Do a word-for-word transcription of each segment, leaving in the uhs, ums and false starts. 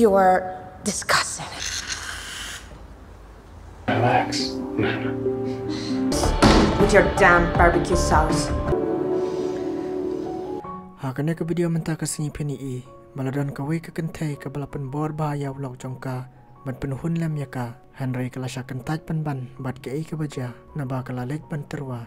You're disgusting. Relax, man. With your damn barbecue sauce. Ha kane ka video mynta ka sngi phin ïohi ba la don kawei ka kynthei kaba la pynbor bha ïa u lok jong ka ban pynhun lem ïa ka, hynrei ka la shah kyntait pynban bad kaei kaba jia, naba ka la leit ban tyrwa.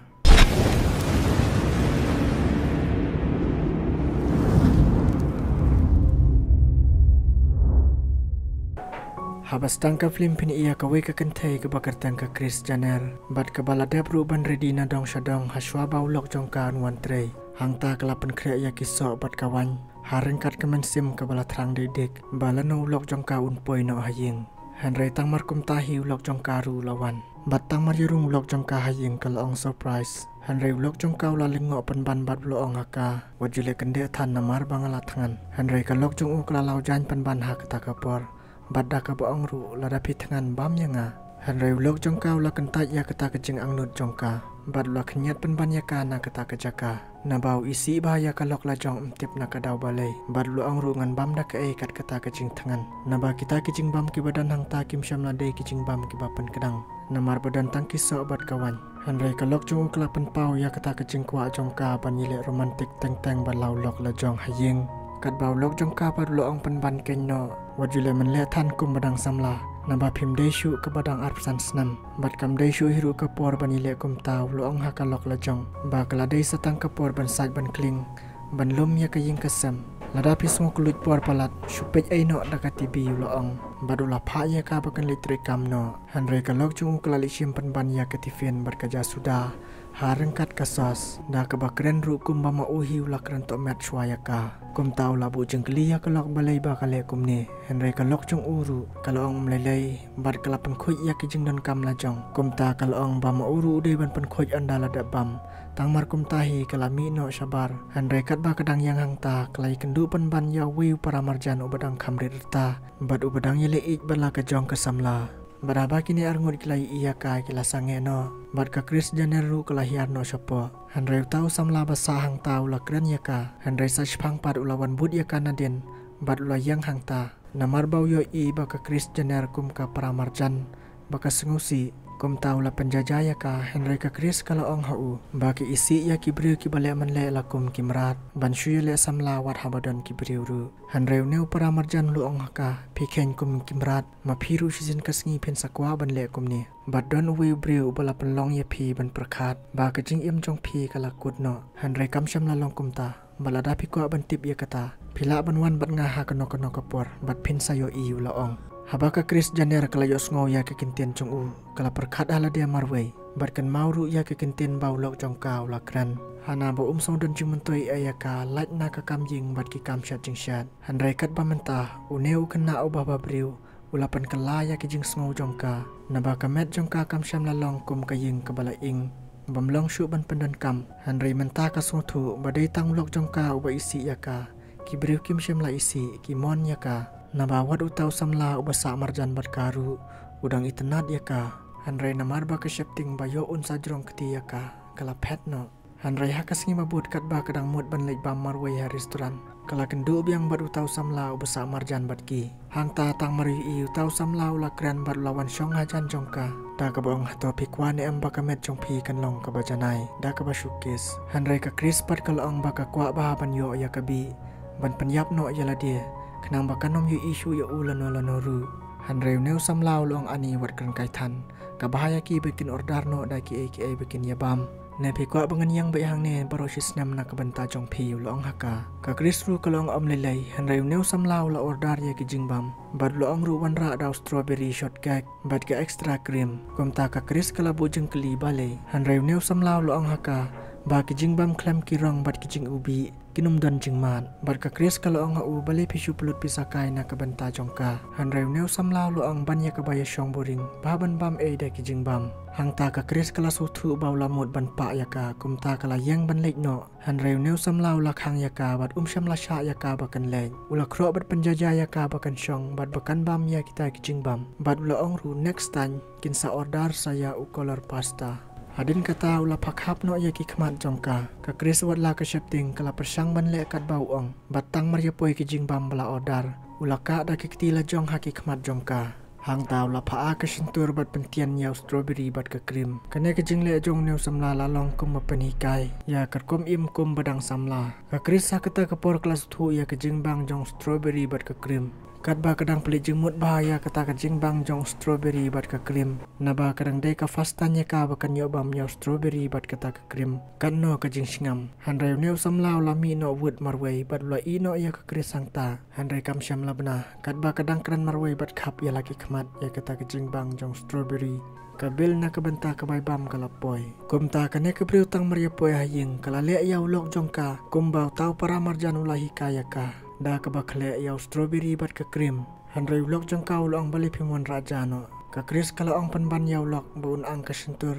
Haba sdang ka film phin ïohi ïa kawei ka kynthei kaba kyrteng ka Kris Jenner bad kaba la dep ruh ban ready na dong sha dong hashwa ba u lok jong ka un wan trei. Hangta ka la pynkhreh ïa ki soh bad ka waiñ ha ryngkat ka mynsiem kaba la thrang dik dik ba lano u lok jong ka un poi noh ha ïing. Hynrei tang mar kumta hi u lok jong ka ruh u la wan. Bad tang mar ïarung u lok jong ka ha ïing ka la ong surprise. Hynrei u lok jong ka u la lyngngoh pynban bad u la ong ha ka, wat ju leh kyndit than namar ba nga la thngan. Hynrei ka lok jong u ka la law jaiñ pynban ha kata ka por. Bad da kaba ong ruh, lada phi thngan bam ïa nga. Hynrei u lok jong ka u la kyntait ïa kata ka jingangnud jong ka bad u la khynñiat pynban ïa ka na kata ka jaka. Naba u isih bha ïa ka lok lajong, ym tip na ka daw balei. Bad u la ong ruh, ngan bam da kaei kat kata ka jingthngan. Naba kita ki jingbam kiba don hangta kim shym la dei ki jingbam kiba pynkdang, namar ba don tang ki soh bad ka waiñ. Hynrei ka lok jong u ka la pynpaw ïa kata ka jingkwah jong ka ban ïaleh romantic teng teng bad la u lok lajong ha ïing. Katba u lok jong ka pat u la ong pynban, khein noh, wat ju leh mynleh than kum ba dang samla, naba phim dei shuh kaba dang arphew san snem. Bad kam dei shuh hi ruh ka por ban ïaleh kumta, u la ong ha ka lok lajong ba ka la dei sa tang ka por ban sait ban khlieng, ban lum ïa ka ïing ka sem. Lada phi sngew kylluid por palat, shu peit ei noh da ka T V, u la ong. Bad u la phah ïa ka ba kan leit treikam noh. Hynrei ka lok jong u ka la leit shim pynban ïa ka tiffin bad ka ja suda ha ryngkat ka sauce, da kaba kren ruh kumba ma u hi u la kren tohmet shuwa ïa ka. Kumta u la buh jingkylli ïa ka lok balei ba ka leh kumne. Hynrei ka lok jong u ruh ka la ong ym lei lei bad ka la pynkhuid ïa ki jingdonkam lajong. Kumta ka la ong ba ma u ruh u dei ban pynkhuid ynda la dep bam. Tang mar kumta hi ka la mih noh shabar. Hynrei katba ka dang ïeng hangta ka la ïakynduh pynban ïa uwei u paramarjan uba dang kham rit rta bad uba dang ïaleh ïeit bad la ka jong ka samla. Bad haba kine arngut ki la ïohi ïa ka ki la sangeh noh. Bad ka Kris Jenner ruh ka la hiar noh shapoh. Hynrei uta u samla ba sah hangta u la kren ïa ka. Hynrei sa shiphang pat u la wan bud ïa ka nadien bad u la ïeng hangta. Namar ba u ïohi ba ka Kris Jenner kum ka paramarjan ba ka sngewsih, kumta u la pynjaja ïa ka. Hynrei ka Kris ka la ong ha u ba ka isih ïa ki briew kiba leh mynleh la kum ki mrad, ban shu ïaleh samla wat haba don ki briew ruh. Hynrei une u paramarjan u la ong ha ka, phi kheiñ kum ki mrad, ma phi ruh shisien ka sngi phin sa kwah ban leh kumne. Bad don uwei u briew uba la pynlong ïa phi ban pyrkhat ba ka jingim jong phi ka la kut noh. Hynrei kam shym la long kumta. Bad lada phi kwah ban tip ïa kata, phi lah ban wan bad nga ha kano kano ka por bad phin sa ïohi, u la ong. Haba ka Kris Jenner ka la ïohsngew ïa ka kyntien jong u, ka la pyrkhat ha lade marwei bad kynmaw ruh ïa ka kyntien ba u lok jong ka u la kren, hana ba um sngew don jingmyntoi ei ïa ka lait na ka kam ïing bad ki kam shet jingshet. Hynrei katba mynta une u khynnah uba haba briew u la pynkylla ïa ki jingsngew jong ka, naba ka met jong ka kam shym la long kum ka ïing kaba la ing, bym long shuh ban pyndonkam. Hynrei mynta ka sngewthuh ba dei tang u lok jong ka uba isih ïa ka. Ki briew kim shym la isih, ki mon ïa ka. Naba wat uta u samla uba sah marjan bad ka ruh u dang itynnad ïa ka. Hynrei namar ba ka sheptieng ba ïoh un sa jrong kti ïa ka, ka la phet noh. Hynrei ha ka sngi ba bud katba ka dang mut ban leit bam marwei ha restaurant, ka la kynduh biang bad uta u samla uba sah marjan bad ki. Hangta tang mar ïohi uta u samla u la kren bad u la wan shong hajan jong ka, da kaba ong, hato phi kwah ne em ba ka met jong phi kan long kaba janai da kaba shu kiss? Hynrei ka Kris pat ka la ong ba ka kwah bha ban ïoh ïa ka bih ban pynïap noh ïa lade, khnang ba kan ym ïohi shuh ïa u lano lano ruh. Hynrei une u samla u la ong, ani, wat kren kai than, ka bha ïa ki ba kin order noh da kiei kiei ba kin ïa bam. Ne phi kwah ba ngan ïeng beit hangne baroh shi snem na ka bynta jong phi? U la ong ha ka. Ka Kris ruh ka la ong, ym lei lei. Hynrei une u samla u la order ïa ki jingbam bad u la ong ruh, wanrah da u strawberry shortcake bad ka extra cream. Kumta ka Kris ka la buh jingkylli, balei? Hynrei une u samla u la ong ha ka ba ki jingbam khlem ki rong bad ki jingubih kin ym don jingmad. Bad ka Kris ka la ong ha u, balei phi shu pynlut pisa kai na ka bynta jong ka? Hynrei une u samla u la ong, ban ïa kaba ïashong buring, ba ban bam ei da ki jingbam. Hangta ka Kris ka la sngewthuh ba u la mut ban pah ïa ka, kumta ka la ïeng ban leit noh. Hynrei une u samla u la khang ïa ka bad um shym la shah ïa ka ba kan leit. U la khroh bad pynjaja ïa ka ba kan shong bad ba kan bam ïa kita ki jingbam. Bad u la ong ruh, next time kin sa order sa ïa u color pasta. Hadien kata u la phah khap noh ïa ki khmat jong ka. Ka Kris wat la ka sheptieng ka la pyrshang ban leh katba u ong. Bad tang mar ïa poi ki jingbam ba la order, U la kah da ki kti la jong ha ki khmat jong ka. Hangta u la phah ka shyntur bad pyntian ïa u strawberry bad ka cream. Kane ka jingleh jong une u samla la long kum ba pynhikai ïa ka rukom im kum ba dang samla. Ka Chris ha kata ka por ka la sngewthuh ïa ka jingbang jong strawberry bad ka cream. Katba ka dang plie jingmut bha ïa kata ka jingbang jong strawberry bad ka cream, naba ka dang dei ka first time ïa ka ba kan ïoh bam ïa u strawberry bad kata ka cream. Katno ka jingsngam. Hynrei une u samla u la mih noh wut marwei bad u la ïeh noh ïa ka Chris hangta. Hynrei kam shym la bna, katba ka dang kren marwei bad khap ïa la ki khmat ïa kata ka jingbang jong strawberry, ka bill na ka bynta ka bai bam ka la poi. Kumta kane ka briew tang mar ïa poi ha ïing ka la leh ïa u lok jong ka kumba uta u para marjan u la hikai ïa ka, da kaba khleh ïa u strawberry bad ka cream. Hynrei u lok jong ka u la ong, balei phim wanrah noh? Ka Chris ka la ong pynban ïa u lok ba un ang ka shyntur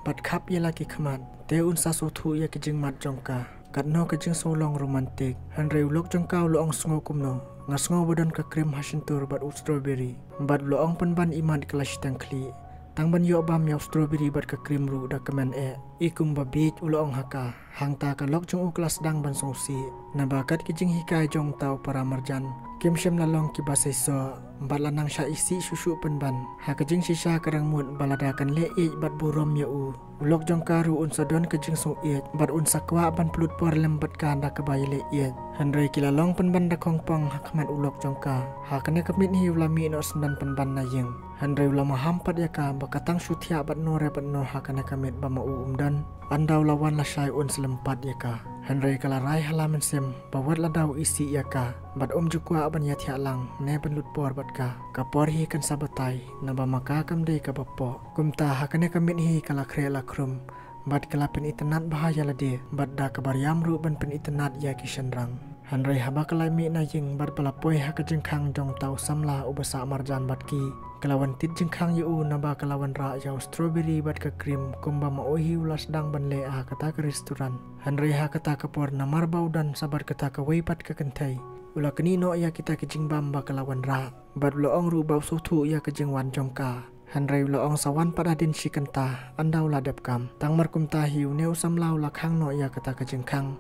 bad khap ïa la ki khmat, te un sa sngewthuh ïa ki jingmut jong ka. Katno ka jingsngew long romantic. Hynrei u lok jong ka u la ong, sngew kumno? Nga sngew ba don ka cream ha shyntur bad u strawberry. Bad u la ong pynban, imat ka la shiteng khlieh. Tang ban ïoh bam ïa u strawberry bad ka cream ruh da kmen eh. I kumba bieit, u la ong ha ka. Hangta ka lok jong u ka la sdang ban sngewsih. Naba kat ki jinghikai jong uta u para marjan kim shym la long kiba seisoh bad la nang shah isih shuh shuh pynban. Ha ka jingshisha ka rangmut ba lada kan leh ïeit bad burom ïa u, u lok jong ka ruh un sa don ka jingsngewsih bad un sa kwah ban pynlut por lem bad ka da kaba ïaleh ïeit. Hynrei ki la long pynban da khongpong ha khmat u lok jong ka. Ha kane ka miet hi u la mih noh syndon pynban na ïing. Hynrei u la maham pat ïa ka ba ka tang shu thiah bad no re bad no ha kane ka miet ba ma u um don. Ynda u la wan lashai un slem pat ïa ka. Hynrei ka la rai ha la mynsiem ba wat lada u isih ïa ka bad um ju kwah ban ïathiah lang ne ban lut por bad ka, ka por hi kan sa batai, naba ma ka kam dei kaba pok. Kumta ha kane ka miet hi ka la khreh la khrum bad ka la pynitynnad bha ïa lade bad da kaba riam ruh ban pynitynnad ïa ki shynrang. Hynrei haba ka la mih na ïing bad ba la poi ha ka jingkhang jong uta u samla uba sah marjan bad ki, ka la wan tied jingkhang ïa u naba ka la wanrah ïa u strawberry bad ka cream kumba ma u hi u la sdang ban leh ha kata ka restaurant. Hynrei ha kata ka por namar ba u don sa bad kata kawei pat ka kynthei, u la knieh noh ïa kita ki jingbam ba ka la wanrah bad u la ong ruh ba u sngewthuh ïa ka jingwan jong ka. Hynrei u la ong, sa wan pat hadien shi kynta, ynda u la dep kam. Tang mar kumta hi une u samla u la khang noh ïa kata ka jingkhang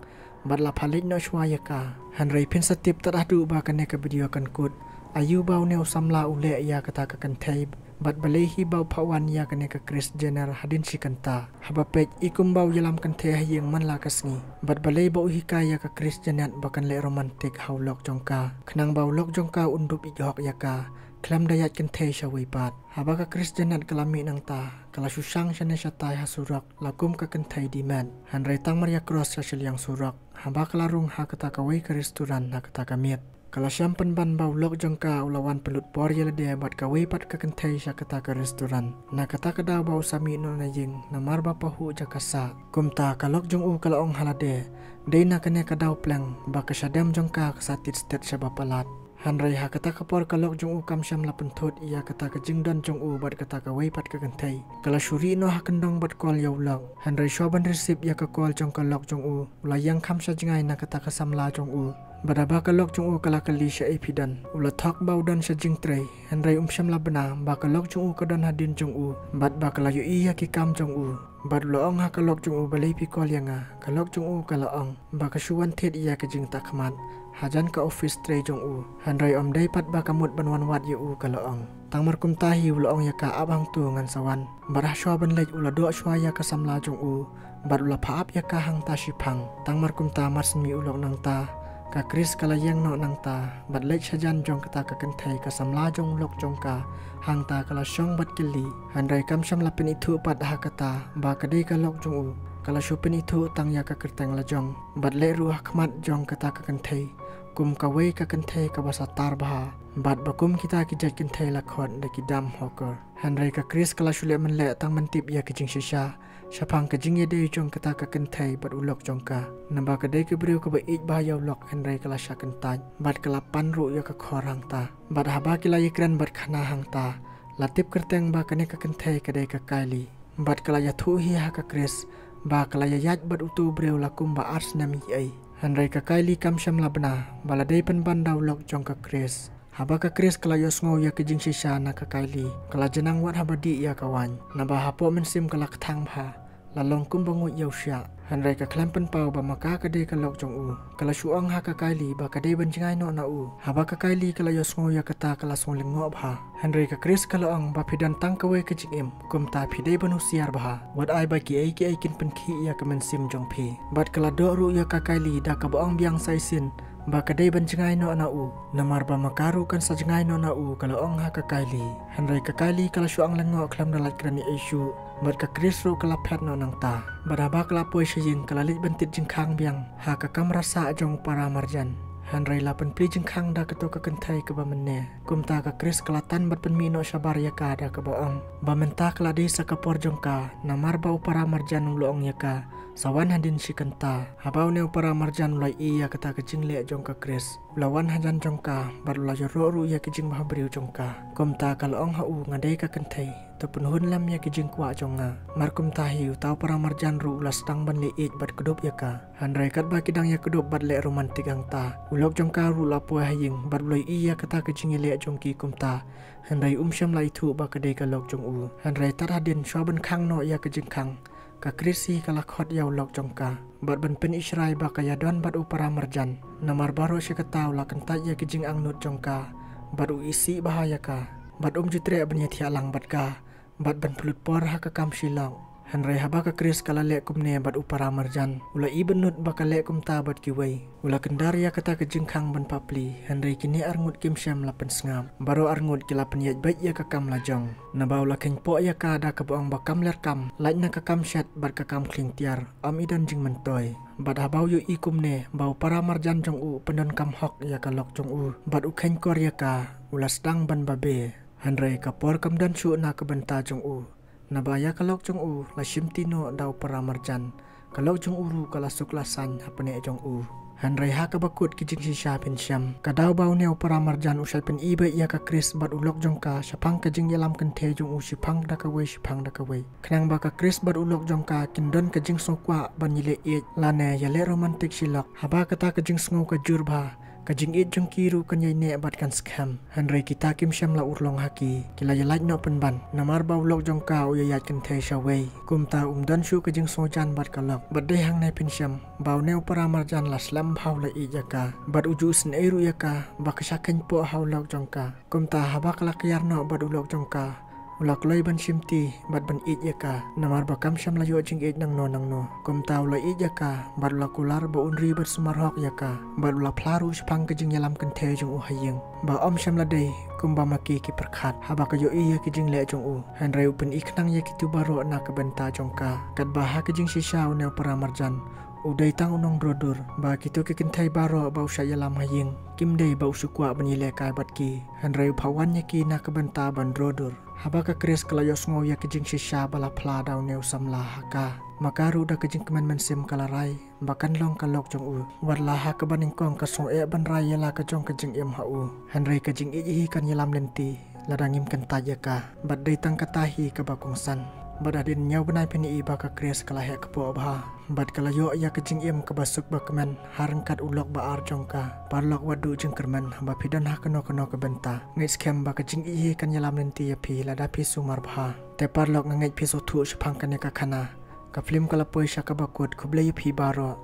bad la phah leit noh shuwa ïa ka. Hynrei phin sa tip tad haduh ba kane ka video kan kut, aïu ba une u samla u leh ïa kata ka kynthei bad balei hi ba u phah wan ïa kane ka Kris Jenner hadien shi kynta. Haba peit i kumba u ïalam kynthei ha ïing man la ka sngi bad balei ba u hikai ïa ka Kris Jenner ba kan leh romantic ha u lok jong ka, khnang ba u lok jong ka un dup ïeit hok ïa ka khlem da ïaid kynthei sha wei pat. Haba ka Kris Jenner ka la mih nangta, ka la shu shang shane shatai ha surok la kum ka kynthei dimet. Hynrei tang mar ïa cross sha shiliang surok, haba ka la rung ha kata kawei ka restaurant ha kata ka miet, ka la shem pynban ba u lok jong ka u la wan pynlut por ïa lade bad kawei pat ka kynthei sha kata ka restaurant. Na kata ka daw ba u sa mih noh na ïing namar ba pahuh jaka sah. Kumta ka lok jong u ka la ong ha lade, dei na kane ka daw pleng ba ka shadem jong ka ka sa tied stet sha ba palat. Hynrei ha kata ka por ka lok jong u kam shym la pynthut ïa kata ka jingdon jong u bad kata kawei pat ka kynthei. Ka la shu rieh noh ha kyndong bad call ïa u lok. Hynrei shuwa ban receive ïa ka call jong ka lok jong u, u la ïeng kham sha jngai na kata ka samla jong u. Bad haba ka lok jong u ka la kylli shaei phi don, u la thok ba u don sha jingtrei. Hynrei um shym la bna ba ka lok jong u ka don hadien jong u bad ba ka la ïohi ïa ki kam jong u. Bad u la ong ha ka lok jong u, balei phi call ïa nga? Ka lok jong u ka la ong ba ka shu wan thied ïa ka jingtah khmat hajan ka office trei jong u. Hynrei ym dei pat ba ka mut ban wan wad ïa u, ka la ong. Tang mar kumta hi u la ong ïa ka, ap hangto, ngan sa wan. Bad ha shuwa ban leit u la doh shuwa ïa ka samla jong u bad u la phah ap ïa ka hangta shiphang. Tang mar kumta mar shen mih u lok nangta, ka Kris ka la ïeng noh nangta bad leit shajan jong kata ka kynthei, ka samla jong u lok jong ka. Hangta ka la shong bad kylli. Hynrei kam shym la pynithuh pat ha kata ba ka dei ka lok jong u. Ka la shu pynithuh tang ïa ka kyrteng lajong bad leh ruh ha khmat jong kata ka kynthei kum kawei ka kynthei kaba sa tar bha bad ba kum kita ki jait kynthei la khot da ki dumb hooker. Hynrei ka Kris ka la shu leh mynleh tang ban tip ïa ka jingshisha shaphang ka jingïadei jong kata ka kynthei bad u lok jong ka. Naba ka dei ka briew kaba ïeit bha ïa u lok, hynrei ka la shah kyntait bad ka la pan ruh ïa ka khor hangta. Bad haba ki la ïakren bad khana hangta, la tip kyrteng ba kane ka kynthei ka dei ka Kylie. Bad ka la ïathuh hi ha ka Kris ba ka la ïaid bad uto u briew la kumba ar snem hi ei. Hynrei ka Kylie kam shym la bna ba la dei pynban da u lok jong ka Kris. Haba ka Kris ka la ïohsngew ïa ka jingshisha na ka Kylie, ka la jnang wat haba dih ïa ka waiñ. Naba hapoh mynsiem ka la kthang bha. la long kumba nguid ïa u shiah. Hynrei ka khlem pynpaw ba ma ka ka dei ka lok jong u. Ka la shu ong ha ka Kylie ba ka dei ban jngai noh na u. Haba ka Kylie ka la ïohsngew ïa kata ka la sngew lyngngoh bha. Hynrei ka Chris ka la ong ba phi don tang kawei ka jingim. Kumta phi dei ban husiar bha. Wat ai ba kiei kiei kin pynkhih ïa ka mynsiem jong phi. Bad ka la doh ruh ïa ka Kylie da kaba ong biang sa shisien ba ka dei ban jngai noh na u. Namar ba ma ka ruh kan sa jngai noh na u, ka la ong ha ka Kylie. Hynrei ka Kylie ka la shu ong lyngngoh khlem da lait kren ei ei shuh. Bad ka Chris ruh ka la phet noh nangta. Bad haba ka la poi sha ïing ka la leit ban tied jingkhang biang ha ka kamra sah jong u para marjan. Hynrei la pynplie jingkhang da kato ka kynthei kaba mynne. Kumta ka Chris ka la tan bad pynmih noh shabar ïa ka da kaba ong ba mynta ka la dei sa ka por jong ka, namar ba u para marjan u la ong ïa ka sa wan hadien shi kynta. Haba une u para marjan u la ïohi ïa kata ka jingleh jong ka Chris, u la wan hajan jong ka bad u la ïaroh ruh ïa ki jingbhabriew jong ka. Kumta ka la ong ha u, nga dei ka kynthei, to pynhun lem ïa ki jingkwah jong nga. Mar kumta hi uta u para marjan ruh u la sdang ban leh ïeit bad kdup ïa ka. Hynrei katba ki dang ïa kdup bad leh romantik hangta, u lok jong ka ruh u la poi ha ïing bad u la ïohi ïa kata ka jingïaleh jong ki kumta. Hynrei um shym la ithuh ba ka dei ka lok jong u. Hynrei tad hadien shuwa ban khang noh ïa ka jingkhang, ka Chris hi ka la khot ïa u lok jong ka bad ban pyni shrai ba ka ïadon bad u para marjan. Namar baroh shi katta u la kyntait ïa ki jingangnud jong ka bad u isih bha ïa ka. Bad um ju treh ban ïathiah lang bad ka bad ban pynlut por ha ka kam shi lok. Hynrei haba ka Chris ka la leh kumne bad u para marjan, u la ibynnud ba ka leh kumta bad kiwei. U la kyndar ïa kata ka jingkhang ban pap pli, hynrei kine arngut kim shym la pynsngap. Baroh arngut ki la pynïaid beit ïa ka kam la jong. Naba u la kheiñpoh ïa ka da kaba ong ba kam leh kam, lait na ka kam shet bad ka kam khlieng tiar, ym i don jingmyntoi. Bad haba u ïohi kumne ba u para marjan jong u u pyndonkam hok ïa ka lok jong u bad u kheiñkor ïa ka, u la sdang ban babe. Hynrei ka por kam don shuh na ka bynta jong u. Naba ïa ka lok jong u la shimti noh da u para marjan. Ka lok jong u ruh ka la suk la saiñ hapdeng jong u. Hynrei ha kaba kut ki jingshisha phin shem, ka daw ba une u para marjan u shait pyni beit ïa ka Chris bad u lok jong ka shaphang ka jingïalam kynthei jong u shiphang da kawei shiphang da kawei. Khnang ba ka Chris bad u lok jong ka kin don ka jingsngewkwah ban ïaleh ïeit lane ïaleh romantik shi lok. Haba kata ka jingsngew ka jur bha, ka jingïeit jong ki ruh kan ïai neh bad kan skhem. Hynrei kita kim shym la urlong ha ki, ki la ïalait noh pynban. Namar ba u lok jong ka u ïaid kynthei shawei. Kumta um don shuh ka jingsngewjan bad ka lok. Bad dei hangne phin shem ba une u para marjan la slem bha u la ïeit ïa ka. Bad u ju isynei ruh ïa ka ba ka shah kheiñpoh ha u lok jong ka. Kumta haba ka la kiar noh bad u lok jong ka, u la kloi ban shimti bad ban ïeit ïa ka. Namar ba kam shym la ïoh jingïeit nangno nangno. Kumta u la ïeit ïa ka bad u la kular ba un ri bad sumar hok ïa ka. Bad u la phla ruh shaphang ka jingïalam kynthei jong u ha ïing ba ym shym la dei kumba ma ki ki pyrkhat haba ka ïohi ïa ki jingleh jong u. Hynrei u pyni khnang ïa kito baroh na ka bynta jong ka. Katba ha ka jingshisha une u para marjan u dei tang u nongdro dur, ba kito ki kynthei baroh ba u shah ïalam ha ïing kim dei ba u shu kwah ban ïalehkai bad ki. Hynrei u phah wan ïa ki na ka bynta ban dro dur. Haba ka Chris ka la ïohsngew ïa ka jingshisha ba la phla da une u samla ha ka, ma ka ruh da ka jingkmen mynsiem ka la rai ba kan long ka lok jong u. Wat la ha kaba nyngkong ka sngewbha ban rai ïa la ka jong ka jingim ha u. Hynrei ka jingïeit hi kan ïalam lynti lada ngim kyntait ïa ka. Bad dei tang kata hi kaba kongsan. Bad hadien hynñiew bnai phin ïohi ba ka Chris ka la heh kpoh bha. Bad ka la ïoh ïa ka jingim kaba suk ba kmen ha ryngkat u lok ba ar jong ka. Paralok wat duh jingkyrmen haba phi don ha kano kano ka bynta. Ngeit skhem ba ka jingïeit hi kan ïalam lynti ïa phi lada phi sumar bha. Te paralok nga ngeit phi sngewthuh shaphang kane ka khana. Ka film ka la poi sha kaba kut, khublei ïa phi baroh.